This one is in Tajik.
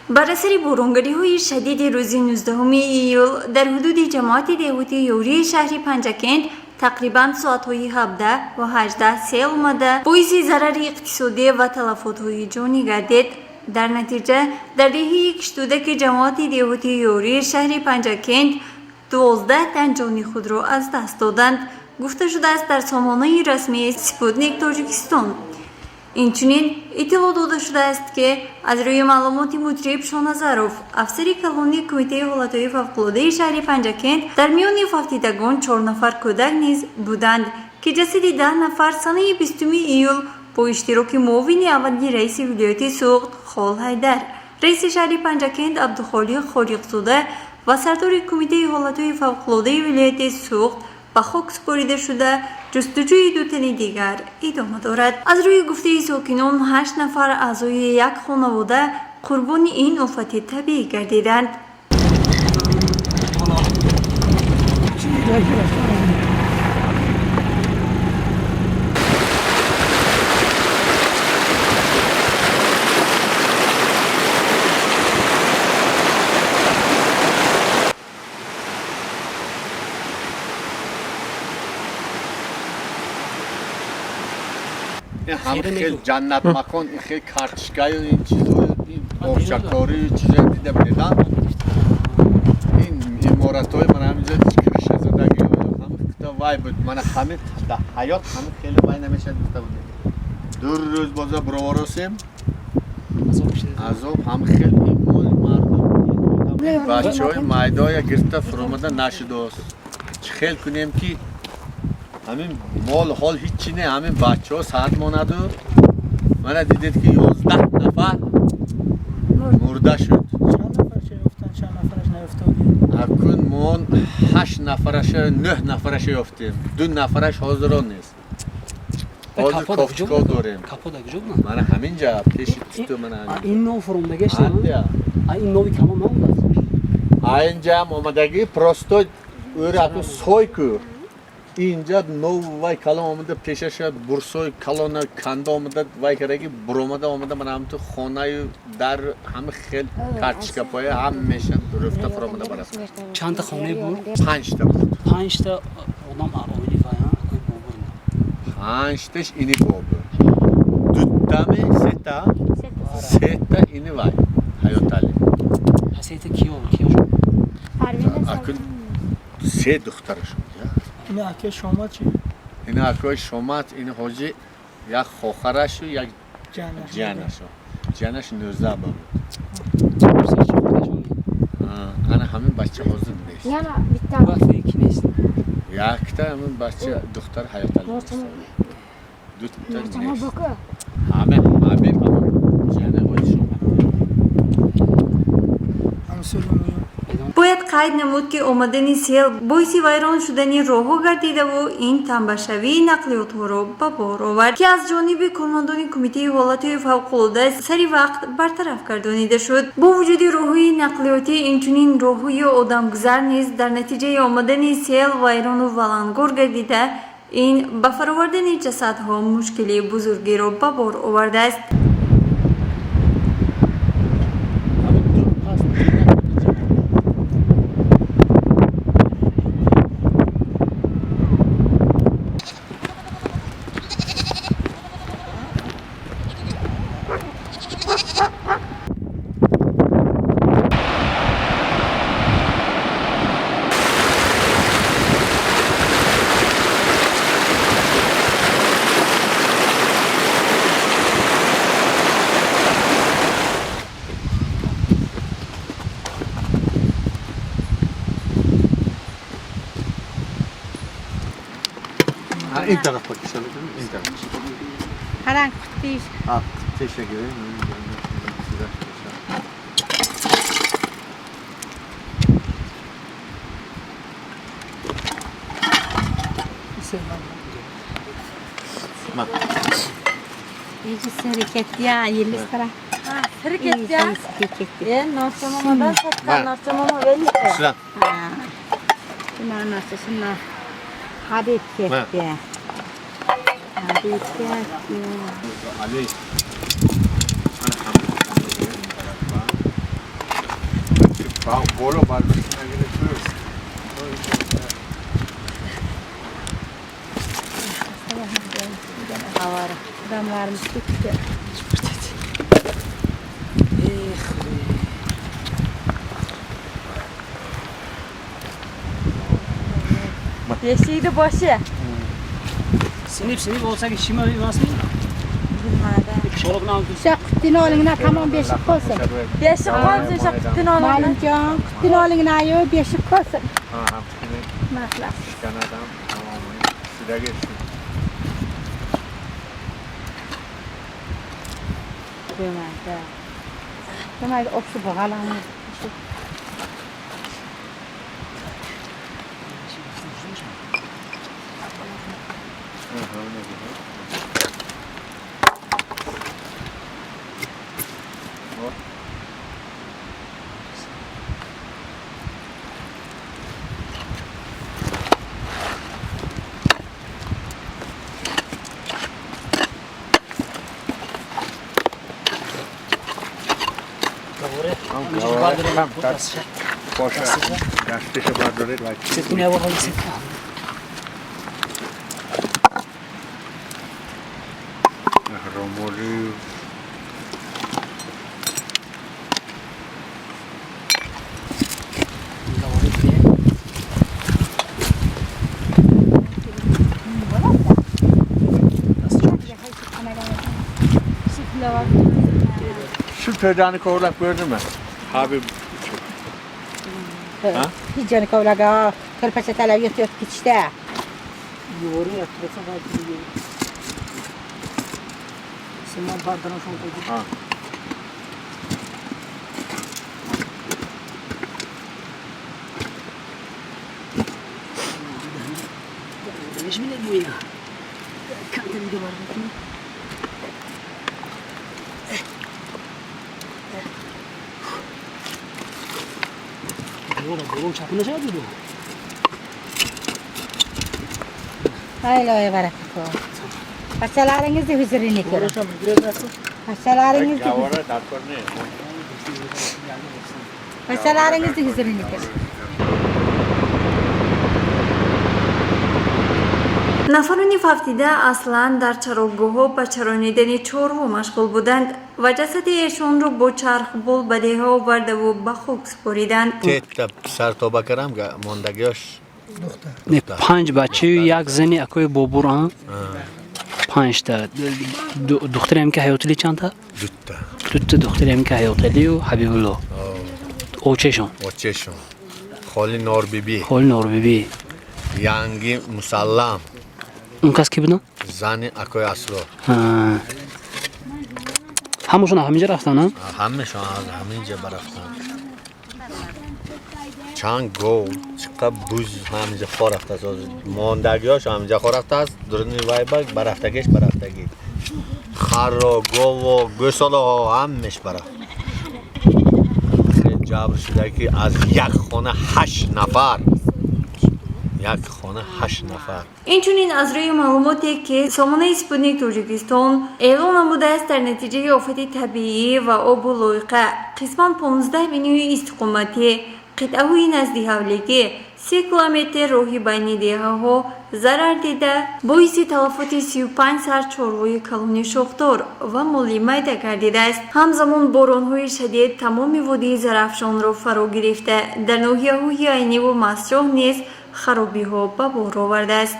Бар асари боронгариҳои шадиди рӯзи 19 июл дар ҳудуди ҷамоати деҳоти Ёрии шаҳри Панҷакент тақрибан соатҳои 17 ва 18 сел омада, боиси зарари иқтисодӣ ва талафотҳои ҷонӣ гардид. Дар натиҷа дар деҳаи Киштудаки ҷамоати деҳоти Ёрии шаҳри Панҷакент 12 тан ҷони худро аз даст доданд, гуфта шудааст дар сомонаи расмии Спутник Тоҷикистон. Инчунин иттилоъ дода шудааст, ки аз рӯи маълумоти Мутриб Шоназаров, афсари калони Кумитаи ҳолатҳои фавқулодаи шаҳри Панҷакент, дар миёни фавтидагон 4 нафар кӯдак низ буданд, ки ҷасади 10 нафар санаи 20 июл бо иштироки муовини аввали раиси вилояти Суғд Хол Ҳайдар, раиси шаҳри Панҷакент Абдухолиқ Холиқзода ва сардори Кумитаи ҳолатҳои фавқулодаи вилояти Суғд ба хок супорида шуда, ҷустуҷӯи ду тани дигар идома дорад. Аз рӯи гуфтаи сокинон, 8 нафар аъзои як хонавода қурбони ин офати табиӣ гардиданд. Ин ҳама хел ҷаннат макон, ин хел картишкаю, ин чизо, ин боғчакорию чизое дида будедам. Ин иморатҳои мана ҳаминҷо крыша задаги ҳама қита вай буд. Мана ҳами дар ҳаёт ҳами хеле вай намешад гуфта будем. 2 рӯз боза бироваросем, азоб ҳама хел ин моли мардум, бачаҳои майдоя гирифта фуромада нашудааст. Чӣ хел кунем, ки ҳамин мол ҳол ҳичи не, ҳамин бачаҳо саат монаду. Мана дидед, ки 11 нафар мурда шуд. Акун мон ҳашт нафараша, нӯҳ нафараша ёфтем, 2 нафараш ҳозирон нест. Ҳозир кофчиков дорем. Мана ҳаминҷа пеши туту, мана. Ин нов фуромдагашта, ин нови калон наомадааст. Инҷаам омадагӣ, просто ӯра акун сой ку. Инҷа нов вай калон омада, пешаша бурсои калона канда омада, вай кардаги буромада омада, мана ҳамту хонаю дар ҳама хел картишкапоя ҳамеша рӯфта фуромада барад. Чандта хона буд? Панҷта буд. Панҷта одам оили вай, акои Бобур? Панҷташ ини Бобур, дутаме, сета, сета ини вай Ҳаёталӣ. Сета киё, киё? Акун се духтарашон. Ина акаи Шомат чи? Ина акаи Шомат, ин ҳоҷи, як хохарашу, як ҷианашу. Ҷианаш 19 ба буд. Ана ҳамин бача ҳозир нест. Якта ҳамин бача духтар Ҳаёталӣ, дута нест. Ҳаме ҳамин ҷиана ҳоҷи Шомат. Бояд қайд намуд, ки омадани сел боиси вайрон шудани роҳҳо гардидаву ин тамбашавии нақлиётҳоро ба бор овард, ки аз ҷониби кормандони Кумитаи ҳолатҳои фавқулода сари вақт бартараф гардонида шуд. Бо вуҷуди роҳҳои нақлиётӣ, инчунин роҳҳои одамгузар низ дар натиҷаи омадани сел вайрону валангор гардида, ин ба фаровардани ҷасадҳо мушкилии бузургеро ба бор овардааст. این طرف پاکستان، این طرف. Qarang, qutish. Ha, teşekkür ederim. Rejissori ketdi ya, Yildiz qara. Siri ketdi. Ketdi. E, Norcha momodan sotgan, Norcha momo berdi. Islam. Shuni narsa, shuni Habib ketdi. Habib ketdi. Ali. Боло бардошта нагиред. Odamlarimiz ketdi. Beshikni boshi. Sinib sinib olsak shima emasmi? Bilmadim. Pishloq bilan O'sha qutini olinglar, tamom beshik qolsin. Beshik qolsin o'sha qutini olinglar. Malimjon, qutini olinglar, yo beshik qolsin. Ha, hamchini Maslahat. pishgan adam tamomi ichidagi Qo'ymaydi. Qo'ymaydi, obshi bog'alami. Дастиша бардоред ва Сетни ава ҳоли сетни. Ромоли Şu tövdani kovlab ko'rdingmi? Habib Hijjani kovlaga ko'rpacha talab yotib yotib ketishdi. Yo'g'ri yotib Simon bardan shun qo'ydi. Ha. Neş mi bu ya? Kante video var bakayım. Doğru, doğru çapına şey yapıyordu. Iloyi baraka ko'r. Parchalaringizni huzurini ko'ring. Parchalaringizni Gavara darkor ne? Parchalaringizni huzurini ko'ring. Нафарони фавтида аслан дар чарогоҳҳо ба чаронидани чорво машғул буданд ва ҷасади эшонро бо чархбол ба деҳа овардаву ба хок супориданд. Тетта писар тоба карам мондагиёш. Не, панҷ бачаю як зани акои Бобур, а? Панҷта. Духтари ҳам ки Ҳаётали чандта? Дутта. Дутта духтари ҳам ки Ҳаёталию Ҳабибулло. Очешон. Очешон. Холи Норбиби. Холи Норбиби. Янги Мусаллам. Он кас ки буданд? Зани акои Асрор. Ҳамашон ҳаминҷа рафтан, а? Ҳамашон аз ҳаминҷа барафтан. Чанд гов, чиқа буз ҳаминҷа хо рафтааст. Мондагиёш ҳаминҷа хо рафтааст. Дуруни вайба барафтагиш барафтагӣ. Харо, гово, гӯсолаҳо ҳамаш барафт. Хеле ҷабр шуда ки аз як хона 8 нафар. Як хона 8 нафар. Инчунин аз рӯи маълумоте ки сомонаи Спутник Тоҷикистон эълон намудааст, дар натиҷаи офати табиӣ ва обу лоиқа қисман 15 бинои истиқоматӣ, қитъаҳои наздиҳавлигӣ, 3 километр роҳи байни деҳаҳо зарар дида, боиси талафоти 35 сар чорвои калони шохдор ва моли майда гардидааст. Ҳамзамон боронҳои шадид тамоми водии Зарафшонро фаро гирифта, дар ноҳияҳои Айниву Мастчоҳ низ харобиҳо ба бор овардааст.